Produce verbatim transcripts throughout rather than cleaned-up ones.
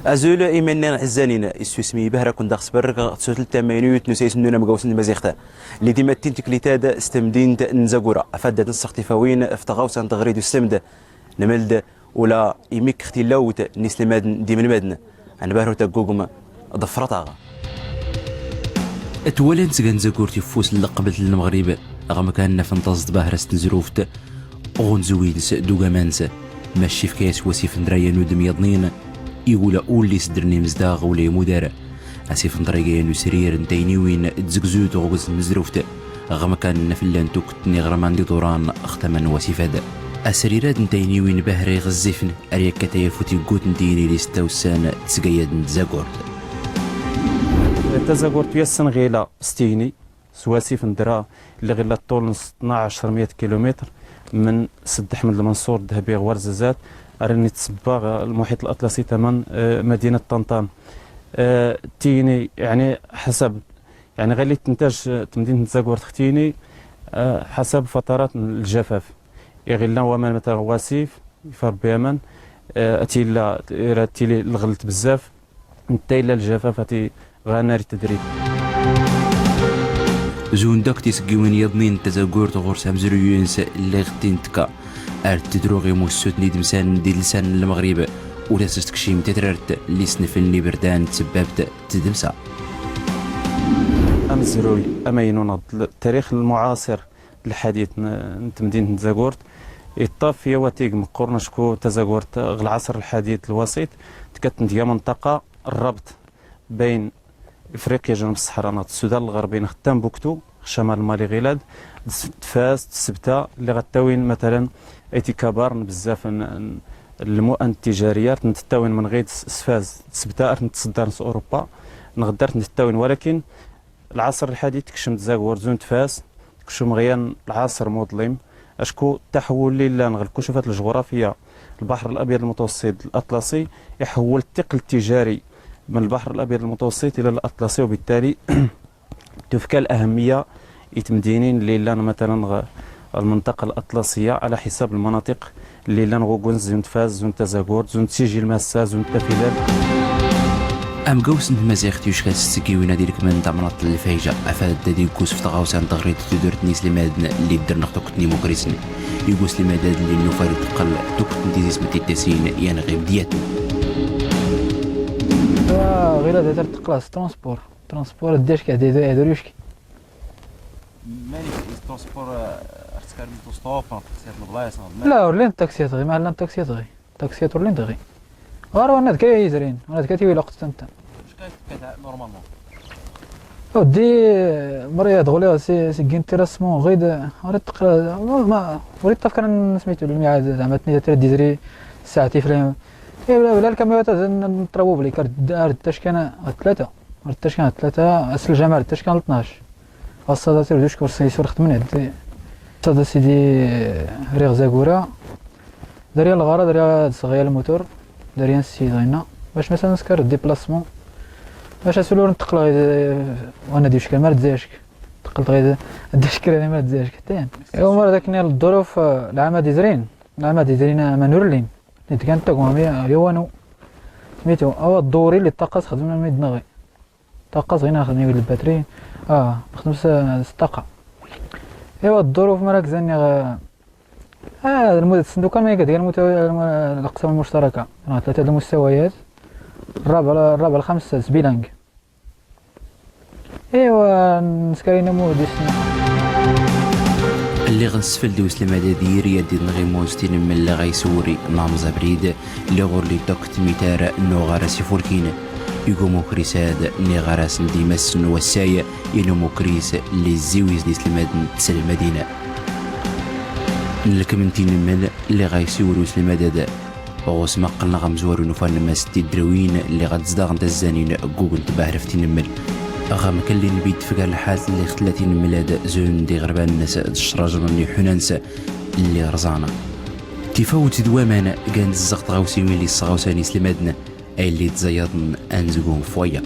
Azul imannan ɛzzanin, iswismi bahrakun daɣ sbarrk ɣ tsutlt tamaynut n usayes n unamgaws n tmaziɣt lli d-imattin tiklitad s tmdint n zagura, afad ad-nsɣ tifawin f tɣawsa n tɣri d usmd. Nmld ula imikk ɣ tilawt n islimadn d imanmadn. Anbarhu taggugm ḍfrtaɣ. Twala n tgan zagurt ifus n lqblt n lmɣrib ɣ mkan n afnṭaẓ d bahra s tnzruft, ɣ unzwi-ns d ugama-ns. Mac ifka-yas wasif n dra yanud myaḍnin, igula ul isdrn imzdaɣ ula imudar. Asif n ḍriga yan usrir n tayniwin d tzgzut ɣ ugz n tnzruft ɣ mkan n afllan tukt n iɣrman d iḍuran ɣ tama n wasif-ad. Asrir-ad n tayniwin bahra iɣzzifn ar yakka tayafut iggut n tiyni lli s tawssan d tsgayad n tzagurt. Tazagurt uyassn ɣila s tiyni s wasif n dra lli ɣila ṭṭul n tnaɛc mya kilumitr mn sd ḥmd lmnṣur d dhbi ɣ warzazat, ar inni tsbba ɣ lmuḥiṭ laṭlasi tama n madinat ṭanṭan. Tiyni yaɛni ḥsab yaɛni ɣilli tntaj tmdint n tzagurt ɣ tiyni ḥsab fṭarat n ljafaf. Iɣ illa waman mtlan ɣ wasif ifar rebbi aman, atilla rad tili lɣlt bzzaf. Ntta illa ljafaf ati ɣanar itdrit. Zund akk tisggiwin yaḍnin n tzagurt ɣur-s amzruy-ins lli ɣ tintka ar tdru ɣ imussutn idmsan d idlsan n lmɣrib, ur as-stkcim titrart lli snfln ibrdan d tsbbabt tdmsa. Amzruy amaynu nɣd tarix lmuɛaṣir lḥadit n tmdint n tzagurt iṭṭaf yaw atig mqqurn acku tazagurt ɣ lɛaṣr lḥadit lwaṣit tkka tndga mnṭaqa rrabt bayn ifriqya janub ṣṣaḥra nɣd sudan lɣrbi nɣd tambuktu ɣ camal mali ɣilad d fas d sbta lli ɣ ttawin matalan aytikabar n bzzaf n lmuan tijariya tntawin mnɣid s fas d sbta ar tntṣddarn s urupa nɣd ar tntawin walakin lɛaṣr lḥadit tkcm tzagurt zund fas tkcm ɣ yan lɛaṣr muḍlim. Acku ttaḥwul lli llan ɣ lkucufat ljuɣrafiya lbaḥr labyad lmutwṣṣit laṭlasi iḥwul tiql tijari mn lbaḥr labyad lmutwṣṣit ila laṭlasi wbittali tufka lahmmiya itmdinin lli llan matalan ɣ lmnṭaqa laṭlasiya ɛla ḥisab lmnaṭiq lli llan ɣ uguns zund fas zund tazagurt zund sijil massa zund tafilalt. Amgaws n tmaziɣt yucka-t s tgiwin ad ilkmn tamnaḍt n lfayja afad ad iggus f tɣawsa n tɣri d tudrt n islimadn lli ddrn ɣ tukt n imukrisn. Iggus islimadn lli nnufa ad tqql tukt n tizi smtitasin yan ɣ imdyatn. Ɣilad ad tqql s transpur transpur ad dacka ad dur yucki. Mani transpur ar tkarn tustof n taksiyat n blayas n. La ur llin taksiyat ɣi ma llan taksiyat ɣi. Taksiyat ur llin dɣi. Ɣar wanna d kay izrin wanna d kay tiwi laqt tanta. Normalement. Odi mari ad ɣuli si gin tirasmu ɣid ɣar tqra ma ur iṭṭaf kan smitu lmiɛad zɛma tnida tira d izri. Saɛti flam. Bla lkamyuwat ad nṭrabubli kar ar d tackan tlata. Ar d tackan tlata. As ljama ar d tackan tnac. Ɣaṣṣa da tirduct ur s-, ur xdmen ad. Ɣaṣṣa da sidi riɣ zagura. Darya lɣara darya ad sɣaya lmutur. Darya n ssid ɣinna bac maslan nskar diplasmu. Bac asul ur nteqqleɣ id wana d-yuckan mar d-zack. Teqqleḍ ɣid ad d-ackren mar d-zack tan. Iwa mar dakken lḍuruf lɛama d-izrin. Lɛama d-izrin aman ur llin. Nitgan tagmami yawanu. Smitu awa ḍḍuri li ṭṭaqa s-xdmen mi d-nɣi. Ṭṭaqa s-ɣina xdmen iwid lbatri. Ah nxdem s-, s-ṭṭaqa. Iwa ḍḍuruf mara gzan niɣ ah lmud tsendukan ma iga dga lmut laqsam lmuctaraka. Tlata d lmustawayat. Rraba rraba lxamsa s-, bilang. Iwa nskari namu disna. Lliɣ nsfeld i uslamad ad yiri ad d-inɣ imun s tinmmel lliɣ a iswri namẓ abrid. Lliɣ ur li tokk tmitar n uɣaras ifulkin. Igum ukris ad niɣaras n dimas n wassay. Yan umukris lli zziwiz d islmad n tselmadin. Nlkm n tinmmel lliɣ a isiwr uslamad ad ɣus ma qqlnɣ amzwaru n ufan n mas tidrawin lliɣ ad zdaɣn tazzanin ggug n tbahrft tinmmel. Ɣ mkllin bid fgar lḥal lliɣ tlla tinmmel ad zun d iɣrban nns d crajn n iḥunan s lli rẓan. Tifawt d waman gan tzzaɣ tɣawsiwin lli sɣawsan islmadn. Ay lli tẓayaḍn anzgum f waya.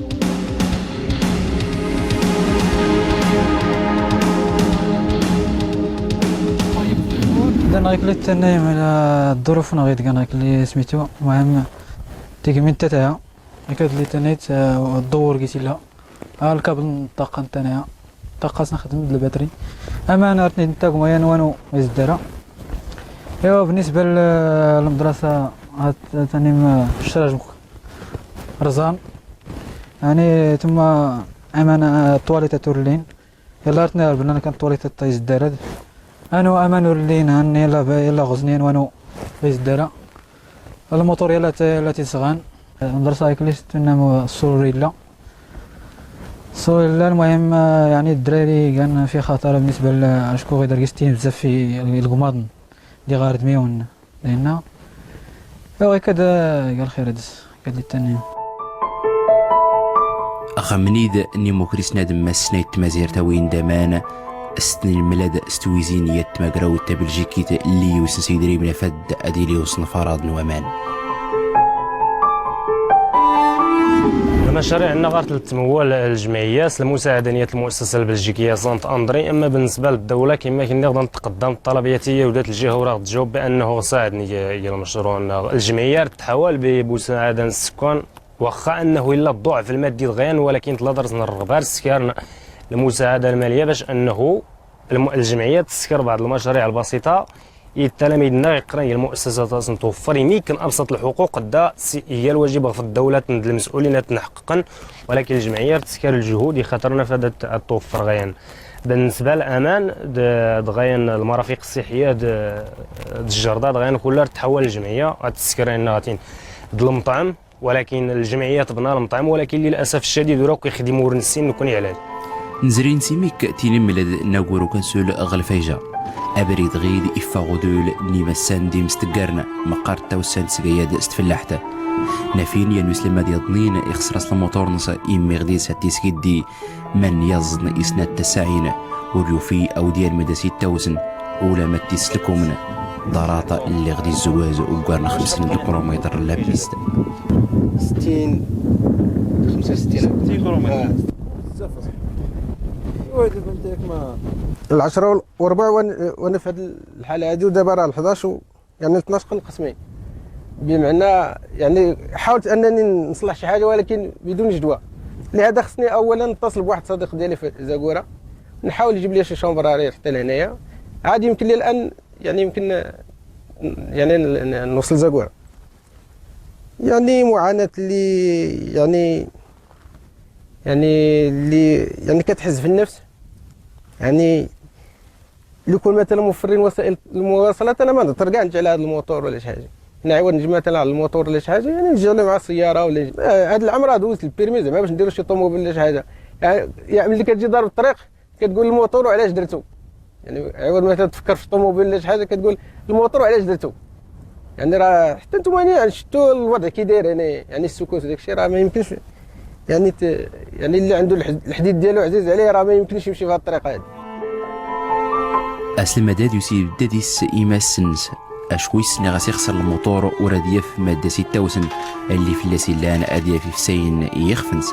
Dan ɣikli tannay mala ḍḍuruf nɣ idgan ɣikli smitu. Mhim tigmi n tataya. Akad li tanit, eh, ḍḍur gis illa. Alkabl n ṭṭaqqa n taniya. Ṭṭaqqa s nxdm d lbatri. Aman ar tnit n taguma yan wanu izdara. Iwa, bnisba l-, lmdrasa, hat-, tanim, eh, craj mk-, rẓan. Yani, tma aman, eh, ṭwalitat ur llin. Yalla ar tnit ar bnan kan ṭwalitat izdara. Anu aman ur llin, han yalla ba-, yalla ɣẓn yan wanu izdara. Lmuṭur yalla t-, yalla t-isɣan. Lmdrasa iklis tnam ṣṣur illa. Ṣṣur illa, lmuhim, eh, yani, ddrari gan fi xaṭar bnisba l-, acku ɣidr gis tihim bzzaf i, i lgmaḍn di ɣar dmiwn. Dinna. Iwa, ikad, eh, gal xir ad-, ikad li tani. Axamnid n imukri snadm massnayt tmazirt a win d aman, Stnilmlad s twizin yat tmagrawt tabljikit lli yusn s idrimen afad ad ili usnfar aḍ n waman. Lmacariɛ nna ɣar tlt tmwal ljmɛiyat s lmusaɛada n yat lmussasa lbljikiya Sant Andri, amma bnnsba lddawla kma k nniɣ da ntqddam ṭṭalb yat iyyawdat ljiha ur aɣ djawb bi annahu ɣ saɛdn i lmcruɛ nna. Ljmɛiyat tḥawal bi musaɛada n sskan. Waxxa annahu illa ḍḍuɛf lmaddi dɣayan, walakin tlla dars n rrɣba ar sskar n lmusaɛada lmaliya bac annahu lm-, ljmɛiyat tskar baɛḍ lmacariɛ lbasiṭa i tlamid nna iqqran i lmussasat asn twffr imi kn absaṭ lḥuquq da s-, iga lwajib ɣf ddawla tn d lms'ulin ad tn ḥqqqn, walakin ljmɛiyat tskar ljhud ixaṭr nna afad ad twffr ɣayan. Bnnsba laman d-, dɣayan lmarafiq ssiḥiya d-, d jrḍa dɣayan kull ar tḥawal ljmɛiyat ad tskr ayan nna ɣatin d lmṭɛm. Walakin ljmɛiyat bna lmṭɛm, walakin lil asaf ccadid ur akk ixdim ur nssin nkni ɛlal. Nzrin s imik tinmlad n agur ukansul ɣ lfayja. Abrid ɣid iffeɣ udul n imassan d imstggarn, mqqar tawssant sgayad s tfllaḥt. Nafin yan uslmad yaḍnin ixsr as lmuṭur ns immi ɣ dis ad tisgiddi. Man yaẓẓn isnat tassaɛin ur yufi awdyan mad as ittawsn, ula ma t-islkumn. Ḍaraṭ lliɣ di zzwaz uggarn xmsin lkrumiṭr n la piste. ستين، خمسة وستين. ستين كيلومتر. آه. العشرة والربع وأنا، وأنا في هاد الحالة هادي، ودابا راه الحداش و يعني، تناش قسمين. بمعنى، يعني، حاولت أنني نصلح شي حاجة، ولكن بدون جدوى. لهذا خصني أولًا نتصل بواحد صديق ديالي في زاكورا، نحاول يجيب لي شي شومبراري حتى لهنايا. عاد يمكن لي الآن، يعني، يمكن، يعني، ن-، ن-، نوصل زاكورا. يعني، معاناة اللي، يعني، يعني، اللي، يعني، كتحز في النفس. يعني، لو كون مثلًا موفرين وسائل المواصلات، أنا ما نضطر كاع نجي على هاد الموطور ولا شي حاجة. أنا عوض نجي مثلًا على الموطور ولا شي حاجة، يعني نجي أنا مع السيارة ولا ج-، آه، هاد العام راه دوزت البيرمي زعما باش نديرو شي طوموبيل ولا شي حاجة. يعني، يعني ملي كتجي ضارب الطريق كتقول: "الموطور وعلاش درتو؟" يعني عوض مثلًا تفكر في الطوموبيل ولا شي حاجة كتقول: "الموطور وعلاش درتو؟" يعني راه حتى نتوما يعني، يعني شفتو الوضع كي داير، يعني، يعني السكوت داكشي راه ما يمكنش، يعني ت-، يعني اللي عندو الح-، الحديد ديالو عزيز عليه راه ما يمكنش يمشي في هاد الطريق هادي. Aslmad ad yusib ddad-is imass-ns, acku issn iɣ as-ixṣr lmuṭur ur ad yaf mad as-ittawsn, alli fell-as illan ad yaf ifsayn i yixf-ns.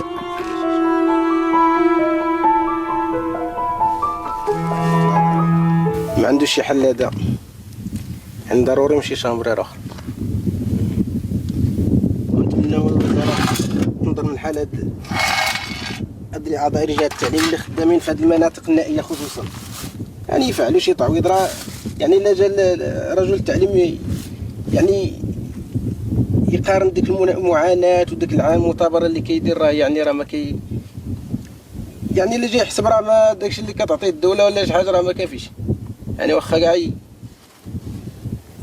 ما عندوش شي حل هذا. يعني ضروري يمشي شي امبرير اخر. ونتمناو الوزارة تنظر من حال هاد، هاد الأعضاء رجال التعليم اللي خدامين في هاد المناطق النائية خصوصًا. يعني يفعلوا شي تعويض، راه يعني إلا جا ال-، ال-، رجل التعليم ي-، يعني يقارن ديك المنا-، المعاناة وديك الع-، المثابرة اللي كيدير، راه يعني راه ما كي-، يعني إلا جا يحسب راه ما داكشي اللي كتعطيه الدولة ولا شي حاجة راه ما كافيش. يعني واخا كاع ي-،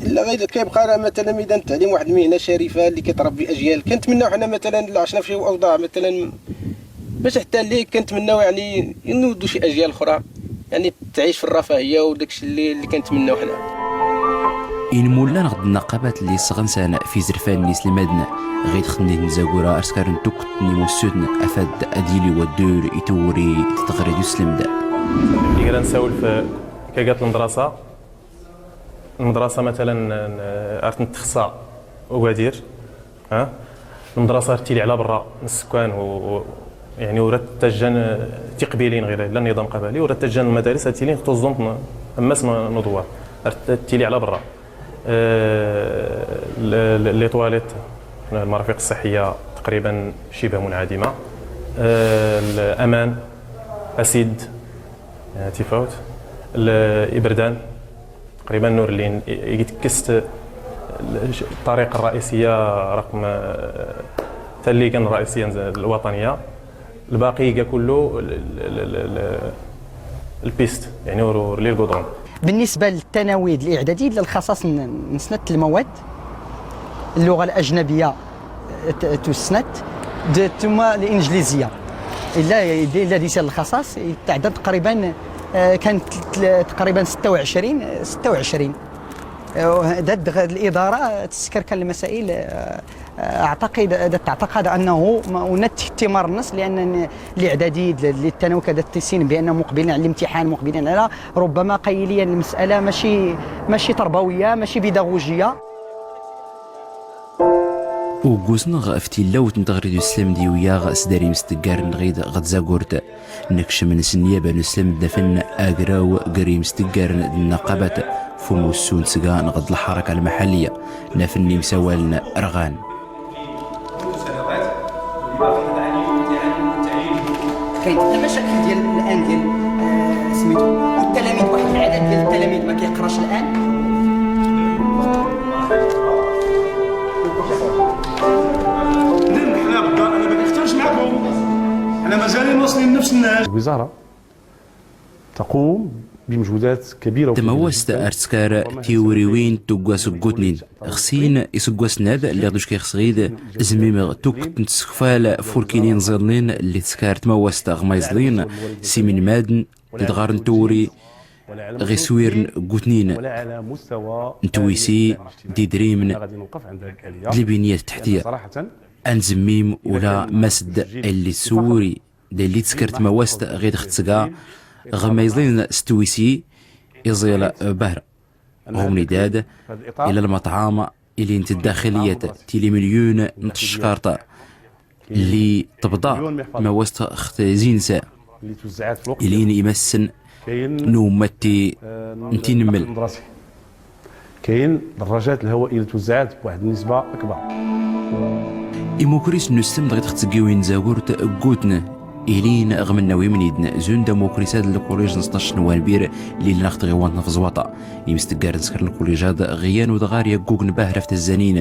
إلا غير كيبقى راه مثلًا ميدان التعليم واحد المهنة شريفة اللي كتربي أجيال. كنتمناو حنا مثلًا إلا عشنا في شي أوضاع مثلًا باش حتى اللي كنتمناو يعني نودوا شي أجيال أخرى يعني تعيش في الرفاهية وداكشي اللي، اللي كنتمناو حنا. Inmullan ɣ d-nnaqabat lli ssɣnsan f izrfan n islmadn ɣ idxln n Zagura ar skar n tukt n imussudn afad ad yili waddul i twuri d tɣri d uslmd. Igra nsawel f kagat lmdrasa. Lmdrasa matalan, n-, ar tntxsa ugadir, ha? Lmdrasa ar tili ɛla brra n sskan u, u, yani ur ttajjan tiqbilin ɣir illa nniḍam qabali, ur ttajjan lmadaris ar tilin f tuẓẓumt n, ammas n, n uḍwar. Ar t-, tili ɛla brra. Eh, l-, l-, les toilettes, lmarafiq ssiḥiya, تقريبا شبه منعدمة. آه، الأمان، أسيد، آه، تيفاوت. الإبردان، تقريبا نور اللين، إيجيتكست الطريق الرئيسية رقم، آه، تليقا الرئيسية الوطنية. الباقي كاع كله ال-، ال-، ال-، ال-، البيست، يعني، ور-، ور لي القدرون. بالنسبة للثانوي الإعدادي، الخصاص ن-، نسنت المواد، اللغة الأجنبية ت-، تسنت، د-، ثم الإنجليزية. إلا د-، إلا ديسال الخصاص، تعدد تقريبًا، آه، كانت تل-، تقريبًا ستة وعشرين، ستة وعشرين. آه، دات غ-، الإدارة تسكر كان المسائل، آه، أعتقد، دات تعتقد أنه ما، ونت اهتمار الناس، لأن الإعدادي د-، للثانوي كدات تسين بأنهم مقبلين على الامتحان، مقبلين على، ربما قيليا المسألة ماشي، ماشي تربوية، ماشي بيداغوجية. Uggus-nneɣ f tillawt n tɣri d uslamd iwwi-aɣ s dar imsdggarn ɣid ɣ tzaggurt. Nkcm s nnyaba n uslamd nafn agraw gr imsdggarn d nnaqabat f umussu n tsga nɣd lḥaraka lmḥalliya, nafn imsawaln rɣan. كاين حتى مشاكل ديال الان ديال، آه، سميتو، والتلاميذ، واحد العدد ديال التلاميذ ما كيقراش الان. حنا بالدار، انا ما كنختلفش معكم، انا مازال واصلين نفس النهج. الوزارة تقوم بمجهودات كبيرة. Tmawast ar tskar tiwriwin n tuggas n gutnin. Ɣ sin isggwasen-ad lliɣ d ucki ɣ sɣid, zmmimeɣ tukt n tskfal f urkinin ẓiḍnin lli tskar tmawast ɣ ma iẓlin s iminmad d idɣar n tewri ɣ iswirn n gutnin n twisi d idrimn d lbinyat tḥtiya. Ad nzmmim ula ma s dd lli tswri d lli tskar tmawast ɣid ɣ tsga ɣ ma iẓlin s twisi, iẓil bahr. Ɣ umnidad ila lmaṭɛam ilin t ddaxiliyat tili milyun n tckarṭ lli tbḍa tmawast ɣ tzins ilin imassn n ummatti n tinml. كاين دراجات الهواء اللي توزعات بواحد النسبة أكبر. Imukris n usmd ɣid ɣ tggiwin n tzagurt ggutn ilin ɣ mennaw imnidn. Zund amukris-ad n lkuliǧ n sṭac n wanbir lli llan ɣ tɣiwant n fẓwaṭa. Imsdggarn skr n lkuliǧ-ad ɣ yan udɣar yaggugn bahr f tazzanin.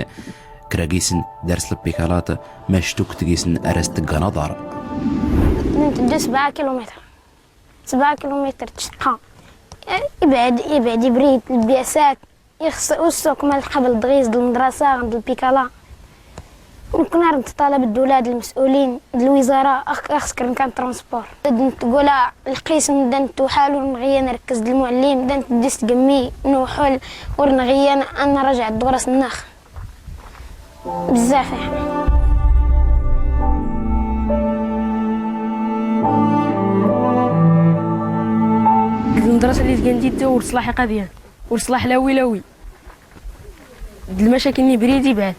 Kra gisn dars lpikalat, mac tukt gisn ar as tggan aḍar. Nnt d sebɛa kilumitr. Sebɛa kilumitr tcqa. Ibɛd, ibɛd ibrid, lbyasat, ixṣṣ ussuq ma lqabl dɣiz d lmdṛasa ɣ d lpikala. Nkun ar ntṭalb d ula d lms'ulin d lwiẓara ax-, axskr nkan transpur. D ntgula lqism d ntwḥal ur nɣiyan rkz d lmuɛllim d ntdis tgmmi nwḥul ur nɣiyan ad nraǧɛ ddṛus nnax. بزاف يعني. المدرسة اللي تكنديت ور صلاح قضيان، ور صلاح لاوي لاوي. المشاكل اللي بريدي بعد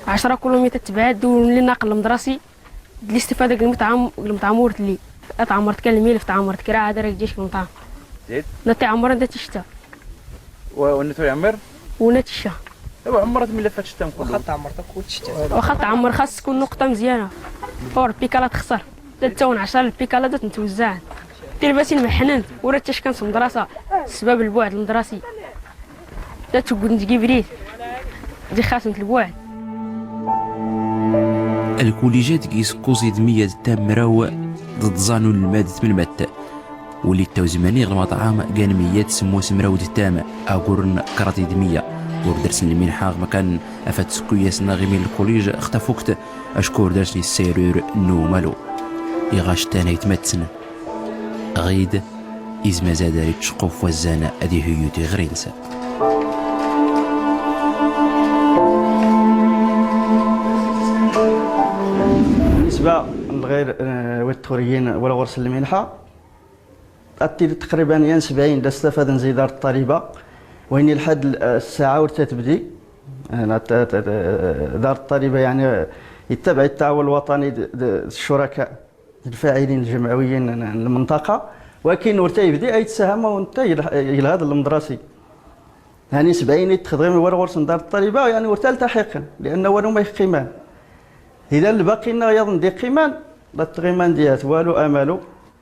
عشرة كيلومتر تبعد، ولي ناقل المدرسي. اللي استفاد المطعم، المطعم ورث لي. اتعمرت كان الميل، فتعمرت كرا عاد راك جيش المطعم. زيد؟ نتي عمر انت تشتا. ونتو يعمر؟ ونتشا. ايوا عمرت ملي فاتشتا نقول. واخا تعمر تاك وتشتا. واخا تعمر خاص تكون نقطة مزيانة. اور بيكالا تخسر. تتون عشرة البيكالا تتوزع. تلبسي المحنن ورا تشكن في المدرسة. السبب البعد المدرسي. دا تقول نتقي بريد. دي خاص نت البعد. الكوليجات كيسكوزي دمية تام مراو ضد زانو المادة من مات. ولي تاوزماني غ المطعم كان مية سموس مراو د تام اقورن كراتي دمية. وردرسن المنحة غ مكان افات سكويا سنا غيمين الكوليج اختفوكت اشكور درسني السيرور نو مالو. يغاش تانا يتمتسن. غيد إزما زاد ريتشقوف وزان أدي هيوتي غرينسا. بالنسبة لغير، آه، ويتوريين ولا غرس المنحة، أتي تقريبًا ين سبعين دا استفاد نزيد دار الطالبة، ويني لحد ال-، الساعة ورتا تبدي. أنا ت-، ت-، ت-، دار الطالبة يعني يتبع التعاون الوطني د-، د-، الشركاء. الفاعلين الجمعويين المنطقة، ولكن ورتا يبدي أي تساهم ونتا يل-، يلهاد المدرسي. يعني سبعين يتخذ غير ورا غرس دار الطالبة، يعني ورتا التحقن، لأن ورا ما يقيمان. Idan lbaqi-nneɣ yaḍ n-d-iqqiman, ḍat tɣiman diyat walu amalu,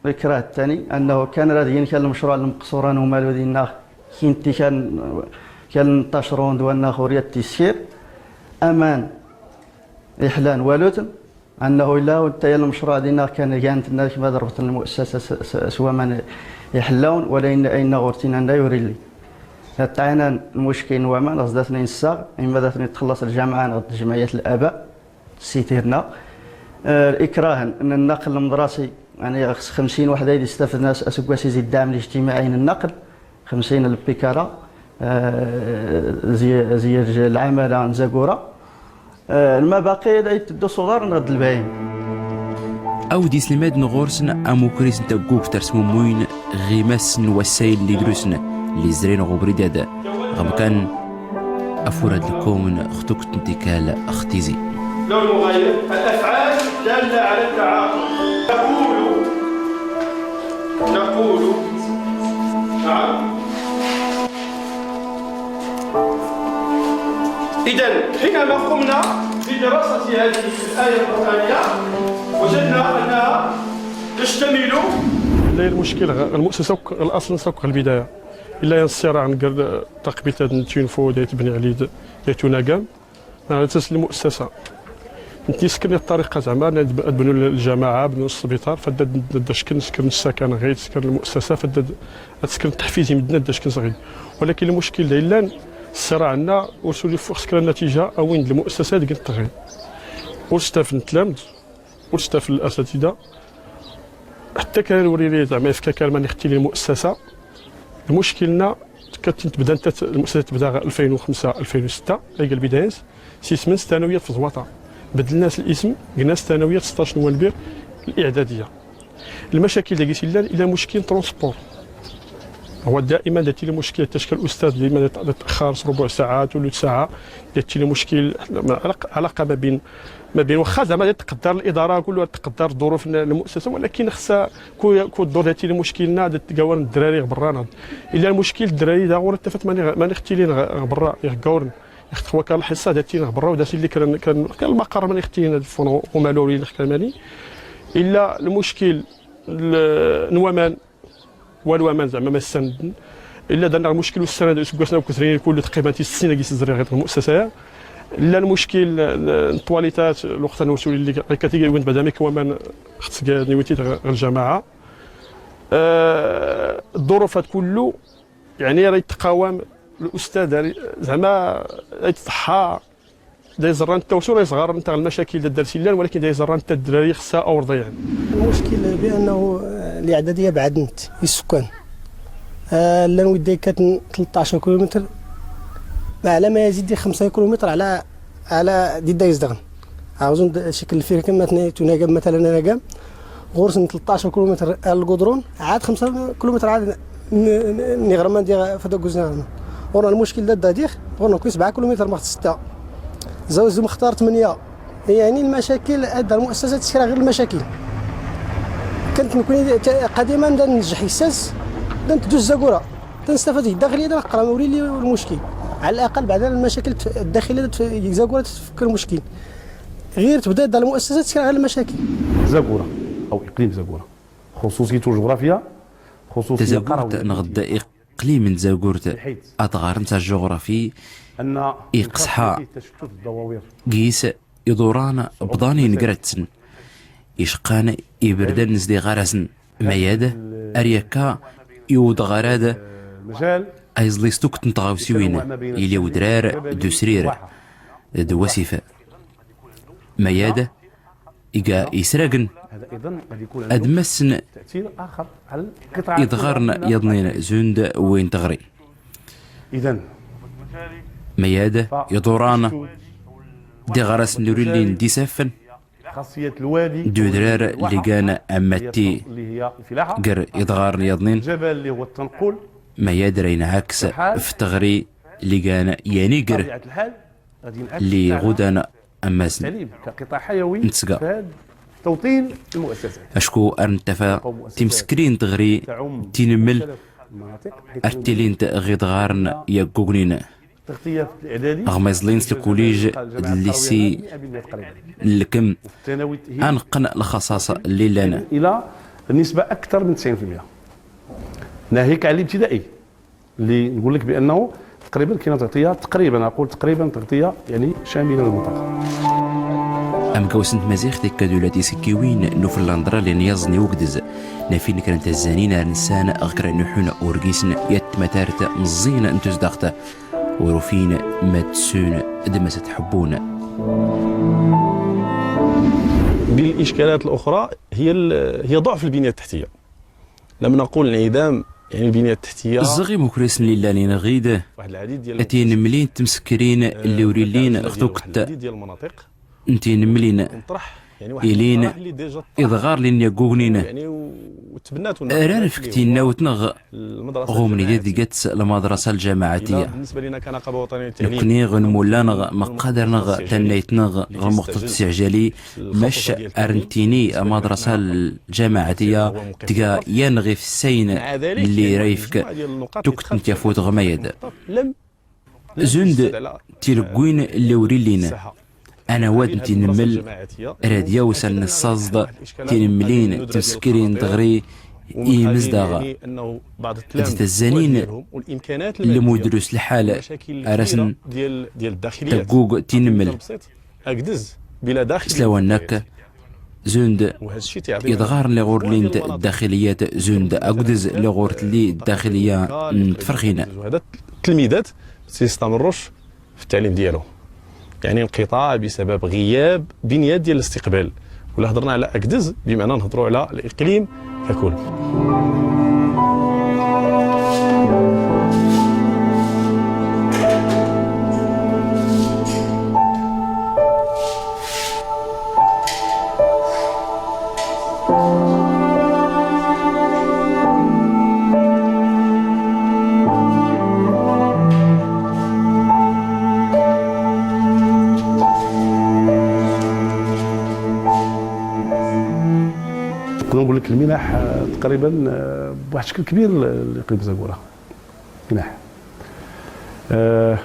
likrah ttani, annahu kan rad-yin kan lmcruɛ lmqṣuran umalu dinnaɣ, kinti kan, kan ṭṭacrun d-wannaɣ ur yat tiskir, aman iḥlan walutn, annahu illa ttaya lmcruɛ dinnaɣ kan gan-tn akma d-rbṭn lmussasa s-, s-, s-, s-, waman iḥlawn, wala inna, inna ɣur-tin anna ur illi. Ttɛaynan lmuckil n-waman, ɣas dat-nni nessaɣ, imma dat-nni txllas ljamɛa neɣ d-jmɛiyat laba. Sitirna, eh, ikrahen n-, nnaql lmḍrasi, yani, xemsin waḥd ay d-istafdn as-, asggwas-izi ddɛm lijtimaɛi n-nnaql, xemsin lpikara, eh, zi-, ziyaj lɛamala n-zagura, eh, lmabaqi ay tddu s-uḍar neɣ d-lbahim. Awd islmad n-ɣur-sn amukris n-taggugt ar smummuyn ɣ-imass n-wassayl n-idrusen lli-izrin ɣ-ubrid-ad, ɣ-mkan afurad lkawmn ɣ-tukt n-tikal ɣ-tizi. لون مغاير، الأفعال الدالة على التعاقب. نقول، نقول، نعم. إذن حينما قمنا بدراسة هذه الآية القرآنية وجدنا أنها تشتمل. لا، المشكل غ-، المؤسسة وك-، الأصل نسوق البداية. إلا ينصير عن قرد تقبيت هاد نتيون فو دايت بني علي د-، دايتو ناقام. على أساس المؤسسة. نتي سكن الطريقة زعما، ند-، نبنو الجماعة، بنو السبيطار، فدد ندشكن سكن السكن غير، سكن المؤسسة، فدد سكن التحفيزي مدنا ندشكن صغير. ولكن المشكل دايلان الصراع عندنا، وسولي فوق سكن النتيجة، أوين المؤسسة ديك التغيير. وستاف نتلامد، وستاف الأساتذة، حتى كان الوريري زعما يفكا كان ماني ختي للمؤسسة. المشكلنا كانت تبدا، انت المؤسسة تبدا غير ألفين وخمسة، ألفين وستة، اي قال بداية سيسمن ثانوية في زواطة. بدلنا الاسم، قلنا ثانوية ستاش نوفمبر الإعدادية. المشاكل داكي سيلان إلى مشكل ترونسبور. هو دائما داتي المشكل، تشكى الأستاذ دائما تأخر ربع ساعة، ثلث ساعة، داتي المشكل، علاقة ما بين ما بين، واخا زعما تقدر الإدارة كلها، تقدر الظروف ن-، المؤسسة، ولكن خصها كو، كو الدور داتي المشكل نا دات تقاور الدراري غبران. إلا المشكل الدراري دا غور التفت ماني غ-، ماني ختيلين غ-، غبرا يغقورن. يخت خوا كان الحصة داتي غبرا وداتي اللي كان، كان، كان المقر ماني ختيلين هاد الفون ومالوري اللي خكا ماني. إلا المشكل ال-، نوامان والو امان زعما ما يستندن. الا درنا المشكل والسند اسكواسنا وكثرين كل تقريبا تيستين كيس الزرير غير المؤسسه. الا المشكل، آه، الطواليتات الوقت نوصل اللي كتيجي وين بعدا ميك ومان خصك نيوتي غير الجماعه. آه، الظروف هاد كله يعني راه يتقاوم الاستاذ، يعني زعما يتضحى. دا يزران التوسو، راه يصغر نتاع المشاكل دا الدرس اللان، ولكن دا يزران نتا الدراري خصها أورضيان. المشكل بأنه، آه، الإعدادية بعدنت السكان. آه، لان ودي كانت تلتاش كيلومتر، ما على ما يزيد خمسة كيلومتر على، على دي دا يزدغن. عاوزون د-، شكل الفيركن مثلا تناقم، مثلا أنا قام. غورسن تلتاش كيلومتر على القدرون، عاد خمسة كيلومتر عاد ن-، ن-، نغرمان ديال فدوك زنغرمان. ورنا المشكل دا داديخ، ورنا كويس سبعة كيلومتر ما ستة. زوز مختار ثمانية. يعني المشاكل، هاد المؤسسة تشكي غير المشاكل. كانت نكون ت-، قديما دا ننجح يساس، دا نتدوز زاكورا. دا نستفاد الداخلية دا نقرا موري لي المشكل. على الأقل بعدا المشاكل تف-، الداخلية دا تف-، زاكورا تفك المشكل. غير تبدا دا المؤسسة تشكي غير المشاكل. زاكورا أو إقليم زاكورا. خصوصيته الجغرافية، خصوصية تزاكورت قروية. نغد إقليم زاكورت أتغارن تاع الجغرافي. إقصحا قيس يدوران بضاني نقرتسن. إشقان إبردن نزدي غارسن. مياد أريكا يود غراد. أيزلي ستوكت نتغاوسيوين إلي ودرار دوسرير دوسيفة. مياد إيقا إسراقن أدمسن إدغارن يضنين زوند وين تغري. مياد يدوران دي غرس نوريلين دي سفن. دو درار اللي كان أمتي قر إدغارن يضنين. مياد رين عكس في تغري اللي كان يانيقر. لي غدان أماسن نتسقى. أشكو أرنتفا تمسكرين تغري تنمل أرتلين تغيضغارن يقوقنين. رغم يزلينس الكوليج، الليسي، اللكم، أنقن الخصاصة اللي لنا. إلى نسبة أكثر من تسعين في المية، ناهيك عن الابتدائي، اللي نقول لك بأنه تقريبًا كاينة تغطية، تقريبًا، أقول تقريبًا تغطية، يعني، شاملة للمنطقة. Amgaws n tmaziɣt ikka d ula d isekkiwin n ufella n ḍralin yaẓ n iwgdez, n afin kra n tazzanin ar nsan ɣ kra n uḥun urgisn yat tmatart mẓẓin n tuzdaɣt, ur ufin ma d-ssun d ma s-tḥebbun. بالإشكالات الأخرى هي ال-، هي ضعف البنية التحتية. لما نقول انعدام، يعني، البنية التحتية، ẓẓeɣ imukrisn lli llan inɣid, واحد العديد ديال، a tinmlin tmskrin, آه، lli ur illin, ɣ tukt, العديد ديال المناطق n tinmlin, يطرح، يعني، واحد، ilin المقترح اللي déjà طرح، iḍɣarn lli n yaggugnin, يعني، و-، وتبناته، ran fkt innawt-nɣ, ɣ umnid ad gats lmaḍrasa ljamaɛtiya. Nukni ɣ unmullanɣ, mqqadrnɣ tannaytnɣ ɣ lmuɣt n tseɛjali, mac ar ntini lmaḍrasa ljamaɛtiya tga yanɣ ifssayn lli ra ifk tukt n tyafut ɣ mayad. Zund tileggwin lli ur illin. Anawad n tinml, rad yaws ad nessaẓḍ tinmlin tmskrin d ɣri i imzdaɣ, d tazzanin lli mudrus lḥal ar asn taggug tinml. S lawan akk, zund iḍɣarn lli ɣur llint ddaxiliyat, zund agdez lli ɣur tli ddaxiliya n tfrxin. التلميذات ما تيستمروش في التعليم ديالهم، يعني، انقطاع بسبب غياب بنية ديال الاستقبال. ولا هضرنا على أكدز، بمعنى نهضروا على الإقليم ككل. نقدر نقول لك المنح، آه، تقريبًا، آه، بواحد الشكل كبير ل-، لإقليم زاكورا. منح. آه،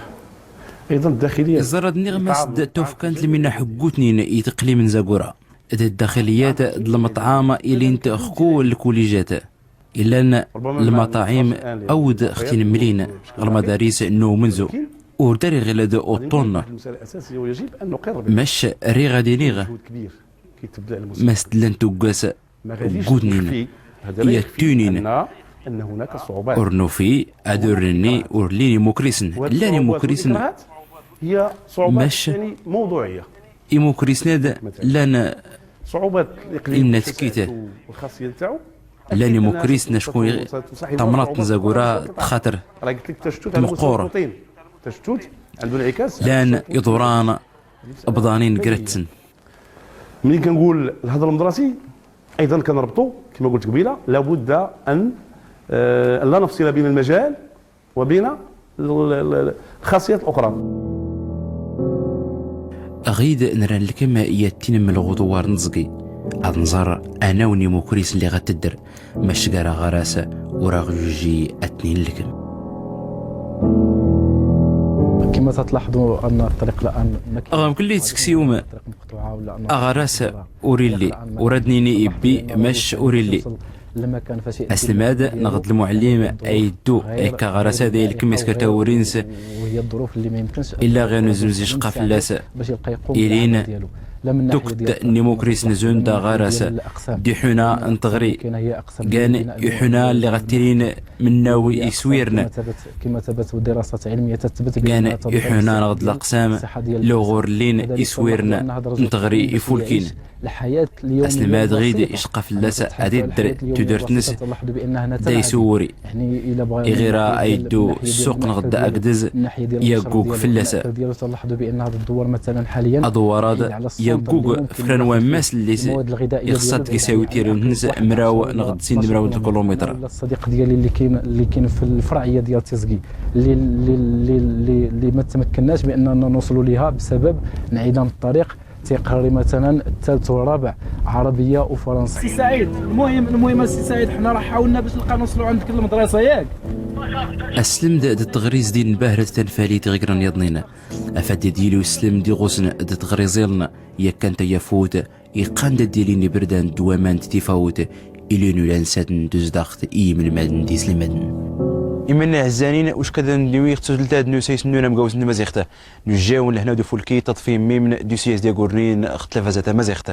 أيضًا الداخلية. Iẓẓar-ad-nniɣ mas d-tufkant lminaḥ ggutnin i tiqlimin n Zagura. D ddaxiliyat d lmeṭɛam ilint ɣ kull lkulijat. Illan lmaṭaɛim awd ɣ tinmlin ɣ lmadaris n umenzu. Ur dar iɣilad uṭṭun. Mac riɣ ad iniɣ mas d-llan tuggas ggutnin, yattunin. Ur nufi ad ur nini ur llin imukrisn. Llan imukrisn. Mac imukrisn-ad llan imnatkit. Llan imukrisn acku tamnaḍt n Zagura txater tmeqqur. Llan iḍuran bḍanin gra-tsen. ملي كنقول الهدر المدرسي، أيضًا كنربطو، كما قلت قبيلة، لابد أن، آه، أن لا نفصل بين المجال وبين ال-، ال-، ال-، الخاصيات الأخرى. Ɣid nra nlkem yattin mlɣ uḍwar n tẓgi, ad nẓer anaw n imukris lli ɣ-tddr. Mac gar-aɣ ɣaras ur aɣ-juji ad-tnin lkem. كما تلاحظوا أن الطريق الآن ما كاين. Ɣ mklli tseksiwm, الطريق مقطوعة ولا أن aɣaras ur illi, ur ad-nini ibbi, mac ur illi. لمكان فشيء. Aselmad neɣ d lmuɛllim a iddu, ikka ɣaras ad ilkem isker tawuri-ns, وهي الظروف اللي ما يمكنش illa ɣir n uzmz icqqa fell-as. باش يلقى يقوم ilin بالعمل ديالو. Tukt n imukris n zund aɣaras, d iḥuna n tɣri, gan iḥuna lli ɣ-tilin mnnaw iswirn, gan iḥuna neɣ d laqsam lli ɣur llin iswirn n tɣri ifulkin. Aselmad ɣid icqqa fell-as ad iddr tudert-ns da iswuri. Iɣira a iddu ssuq neɣ da agdez yaggug fell-as. Aḍwar-ad yaggug f kra n wammas lli ixṣa ad t-isawit tirmt-ns mraw neɣ d sin d mraw n lkilumitr. الصديق ديالي اللي كاين، اللي كاين في الفرعية ديال تيزكي، اللي، اللي، اللي، اللي، اللي ما تمكناش بأننا نوصلوا ليها بسبب انعدام الطريق. تيقري مثلًا الثالث والرابع عربية وفرنسية. سي سعيد، المهم، المهم السي سعيد، حنا راه حاولنا باش نلقى نوصلوا عندك للمدرسة، ياك؟ Aslmd d-tɣriz din bahrt tanfalit ɣ-igran yaḍnin. Afad d-yili uslmd iɣusn d-tɣriz iln, yakan tayafut iqqan d-ad-yilin ibrdan d-waman d-tifawt, ilin ulan sadn d-uzdaɣt i-imlmadn d-islmadn. Imann iɛzzanin, uckad ad-nniwi ɣ-tsutltad n-usayis n-unamgaw s-tmaziɣt, nujjaw n-lhna d-ufulki, taḍfi immimn d-usiyas d-agurnin ɣ-tlafazat tamaziɣt.